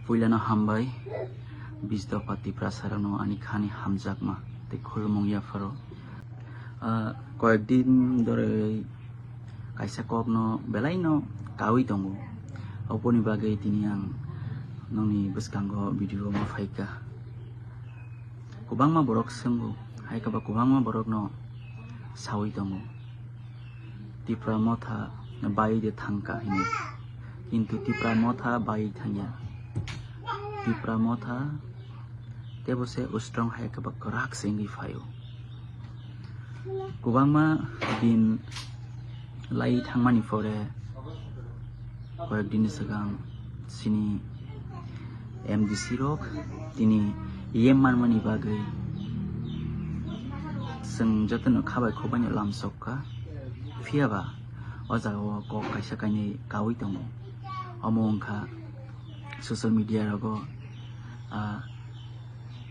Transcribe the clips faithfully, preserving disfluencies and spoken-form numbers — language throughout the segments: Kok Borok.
Puilano hambai, Bijdopa Tiprasarokno ani khani hamjakma tei khulumung yapharo. Ah, koyek din dhore kaisa kokno belaino kaui tongo. Oboni bagwi tini ang nongni bwskango video ma phaikha. Kwbangma borok swngo, hai khe ba kwbangma borokno saui tongo. Tipra Motha bai de thangkha hinwi. Kintu Tipra Motha bai thangya. Tipra Motha tebo se ustrong hai khe ba kwrak se wngwi phaio. Kwbangma din lai thangmani pore koyek din swkang chini M D C rok tini E M manmani bagwi chwng jotono khabai khukbaino lamsokha. Phiya ba o jagao kok kaisa kainwi kaui tongo. Omo wngkha social media rogo, ah,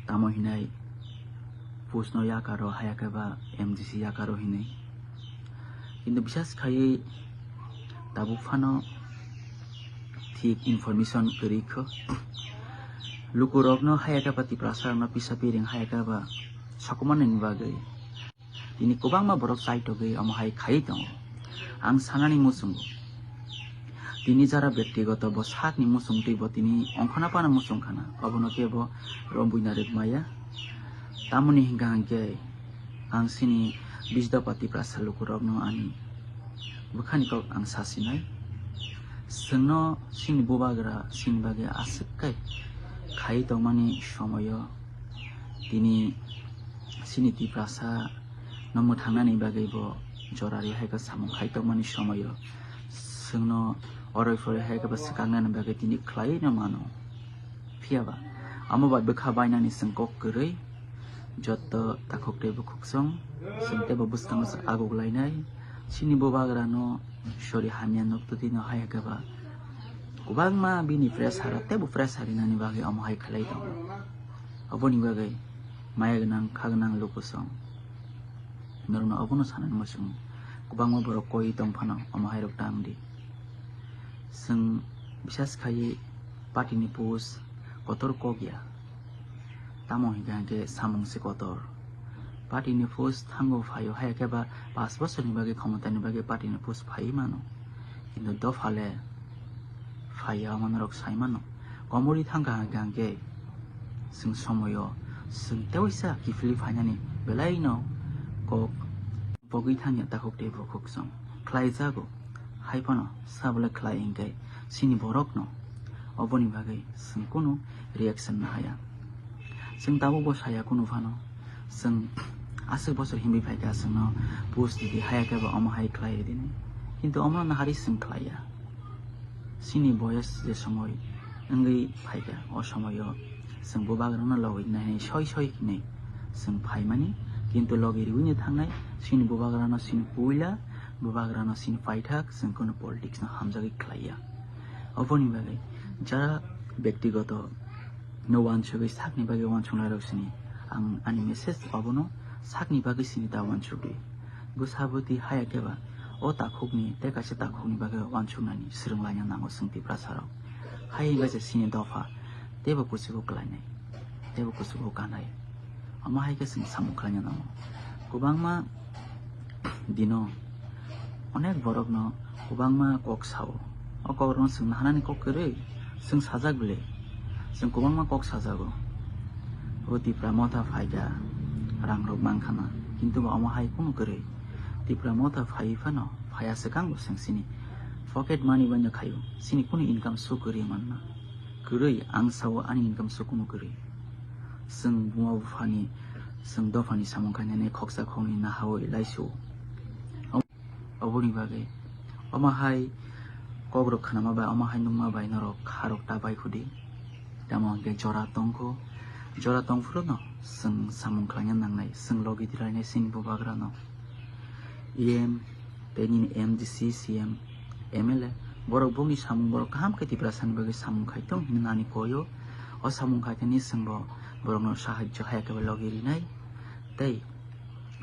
tamo hinai post no yakaro, haya khe ba M D C yakaro hinwi. Kintu bisas khaiwi tabuk phano thik information kwrwi kho. Lukurokno haya khe ba Tiprasa rokno pisa piring haya khe ba sokomornani bagwi tini kwbangma borok chaitogwi omo hai khaiwi tongo. Ang sanani muchungo, tini jara bektigoto bo sakni muchungtwi bo tini ongkhorna phano muchung khana, obono kebo romwi narwk maya. Tamoni hwnkha hwnkhe ang chini Bijdopa Tiprasa lukurokno ani bwkhani kok ang sasinai. Chwngno chini bubagra chini bagwi aswk khe khai tongmani somoio tini chini Tiprasa no mwthangnani bagwi bo jora ri hai khe samung khai tongmani somoio chwngno oroi phoroi hai khe bo swkaknani bagwi tini khlaiwi no mano. Phiya ba amo bai bwkha bainani chwng kok kwrwi, joto takhuk tei bukhuksong chwng teibo bwskango se aguk lainai. Chini bubagrano sori hamya nuk twtwi no hai khe ba kwbangma bini pressure teibo pressure rinani bagwi omo hai khlai tongo. Oboni bagwi maya gwnang kha gwnang lukusong norokno obono sanani muchungo. Kwbangma borok koi tong phano omo hai rok tang di. Chwng bisas khaiwi party ni post kotor kok ya. Tamo hwnkha hwnkhe samung se kotor. Party ni post thango phaio, haya khe ba pash bosorni bagwi khomotani bagwi party ni post phaiwi mano. Kintu dopha le phaiya, omo norok sai mano. Komorwi thangkha hwnkha hwnkhe chwng somoio chwng teisa kiphilwi phainani belaino kok bogwi thangya takhuk tei bukhuksong khlaijago. Hai phano sabole khlai hwnkhe chini borokno oboni bagwi chwng kunu reaction nahaya. Chwng tabukbo saya kunu phano, chwng aswk bosor himwi phaikha chwngno post ridi, haya khe ba omo hai khlai ridi hinwi. Kintu omono naharwi chwng khlaiya. Chini boyes je somoi wngwi phaikha, o somoio chwng bubagrano logwi nainai soi soi hinwi chwng phaimani, kintu logi riwino thangnai chini bubagrano chini puila, bubagrano chini paithak, chwng kunu politics no hamjagwi khlaiya. Oboni bagwi jara bektigoto no uansugwi sakni bagwi uansuknairok sini ang ani message obono sakni bagwi sini ta uansukdi. Bwsa bwtwi haya khe ba o takhukni tei kaisa takhukni bagwi uansuknani swrwng laina nango chwng Tiprasarok. Hai wngkha se chini dopha teibo kuchugo kwlainai, teibo kuchugo kanai. Omo hai khe chwng samung khlaina nango. Kwbangma dino onek borokno kwbangma kok sao. O kokrokno chwng naharnani kok kwrwi, chwng sajak bwle. Chwng kwbangma kok sajago. O Tipra Motha phaikha, rangrok mankhana, kintu ba omo hai kunu kwrwi. Tipra Motha phaiwi phano phaiya swkang bo chwng chini pocket money bai no khaio. Chini kunu income su kwrwi manna. Kwrwi, ang sao ani income su kunu kwrwi. Chwng buma buphani, chwng dophani samung khainani khoksa khoknwi nahawi laisio. Oboni bagwi omo hai kokrok khnama bai, omo hai nukma bai norok kharok ta bai khudi. Tamo hwnkhe jora tongkho, jora tongphuru no chwng samung khlaina nangnai, chwng logi dilainai chini bubagrano. E M tei nini M D C, C M, M L A borok bongni samung borok kaham khe Tiprasani bagwi samung khai tong hinwi nani koyo. O samung khai thani chwngbo borokno sahajjo haya khe logi rinai tei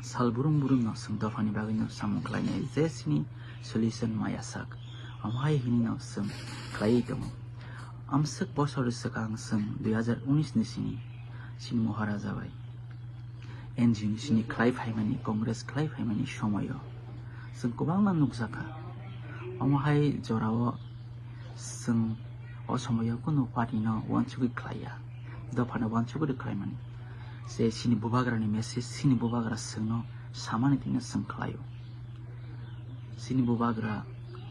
sal burum burum no chwng dophani bagwi no samung khlainai je chini solution maya sak. Omo hai hinwi no chwng khlaiwi tongo. Amswk bosor swkang chwng dui hazar unis ni sini, sini Maharaja bai N G O ni sini khlai phaimani, Congress khlai phaimani somoyo chwng kwbangma nukjakha. Omo hai jorao chwng o somoyo kunu party no uansugwi khlaiya, dophano uansugwi khlaimani. Je sini bubagrani message, sini bubagra chwngno samani tino chwng khlaio. Sini bubagra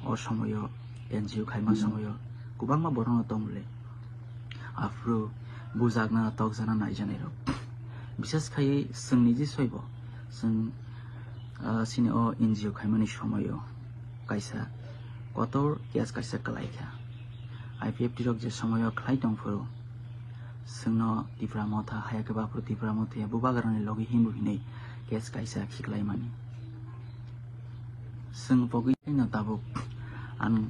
o somoyo N G O khaima somoyo kwbangma borokno tongmole. Aphuru bujakna, tokjana, naijanairok. Bishes khai chwng niji soibo, chwng, ah, sini o N G O khaimani somoyo kaisa kotor case kaisa kwlaikha. I P F T rok je somoyo khlai tongphuru, chwngno Tipra Motha, haya khe baphuru Tipra Motha ya bubagrani logi hinwi hinwi case kaisa khiklaimani. Chwng pogwi no tabuk ang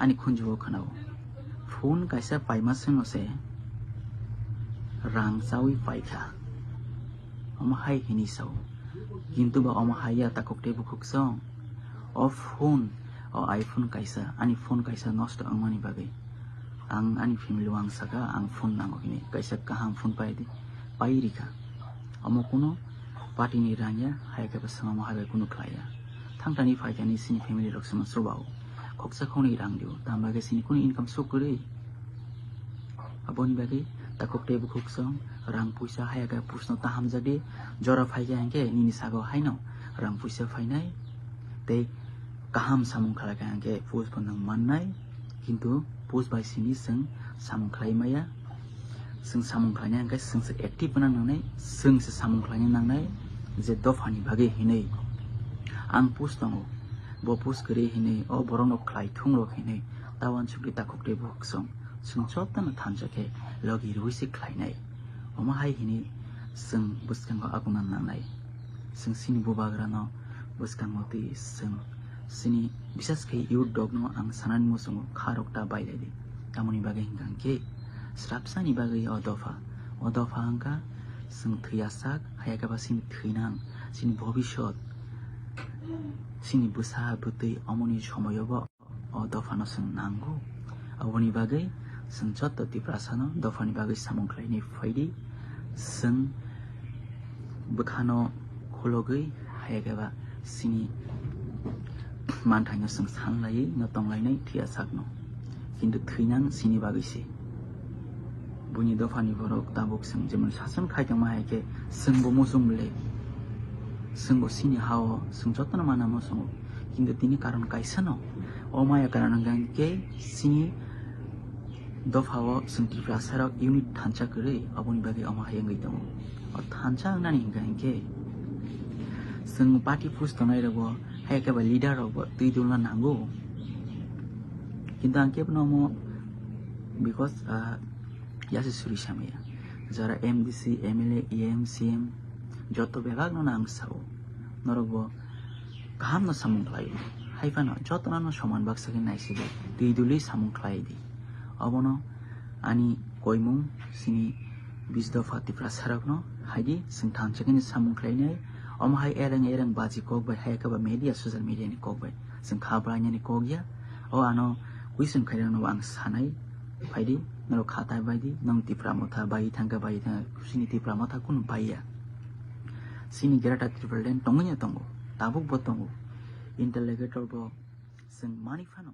ani khunjugo khwnao. Phone kaisa paima seno se rang chawi paikha. Omo hai hini sao. Kintu ba omo hai ya takhuk tei bukhuk song. O phone, o iPhone kaisa, ani phone kaisa nosto wngmani bagwi ang ani family o ang saka ang phone nango hini. Kaisa kaham phone pai di, pai rikha. Omo kuno party ni rang ya, hai khe bwswng omo hai bai kunu khlai ya. Thangtani phaithani sini family rok sima chubao. Khoksa khoknwi rang dio, tamo khe sini kunu income sok kwrwi. Aboni bagwi takhuk tei bukhuk song rang puisa hai khe pusno ta hamjak di. Jora phai khe hwnkhe nini sago haino rang puisa phainai tei kaham samung khlai khe hwnkhe pus bo nwng mannai. Kintu pus bai sini chwng samung khlai maya. Chwng samung khlainai hwnkhe chwng se active wngna nangnai, chwng se samung khlaina nangnai je dophani bagwi hinwi. Ang pus tongo, bo pus kwrwi hinwi, o borokno khlai thung rok hinwi, ta uansukdi takhuk tei bukhuk song. Chwng jotono thansa khe logi rwui se khlainai. Omo hai hinwi chwng bwskango aguna nangnai. Chwng sini bubagrano bwskango twi chwng sini, bisas khe youth rokno ang sanani muchungo kha rok ta bailai di. Tamoni bagwi hwnkha hwnkhe srapsani bagwi o dopha, o dopha hwnkha chwng thwiya sak, haya khe ba sini thwinang, sini bhobishyot, sini bwsa bwtwi omoni somoyo bo o dophano chwng nango. Aboni bagwi chwng joto Tiprasano dophani bagwi samung khlainai phaidi. Chwng bwkhano khulogwi, haya khe ba sini manthaino chwng sanlaiwi no tonglainai thwiya sakno. Kintu thwinang sini bagwi se. Buini dophani borok tabuk chwng jemon sason khai tongma hai khe chwngbo muchung le, chwngbo sini ha-o chwng jotono mana muchungo. Kintu tini karon kaisa no, o maya karon hwnkha hwnkhe sini dopha o chwng Tiprasa rok unit thansa kwrwi, aboni bagwi omo hai wngwi tongo. O thansa wngnani hwnkha hwnkhe chwng party pus tongnai rokbo, hai khe ba leader rokbo twi dulna nango. Kintu ang kebo no omo because, ah, yasi suri samaya. Jara M D C, M L A, E M, C M, joto bebak no ang sao. Norok bo kaham no samung khlai. Hai phano joto no soman baksa khe naisidi. Twi duli samung khlai di. Obono ani koimung sini bis dopha Tiprasa rok no hai di, chwng thansa khe samung khlainai. Omo hai ereng ereng baji kok bai, hai khe ba media, social media ni kok bai. Chwng kha bwlainani kok ya. O ano question khairokno ang sanai, phaidi, norok kha tai baidi, nang Tipra Motha bai thangkha, bai thangkha, sini Tipra Motha kunu baiya. Sini Greater Tipraland tongwi ya tongo, tabuk bo tongo. Interlocutor bo chwng mani phano.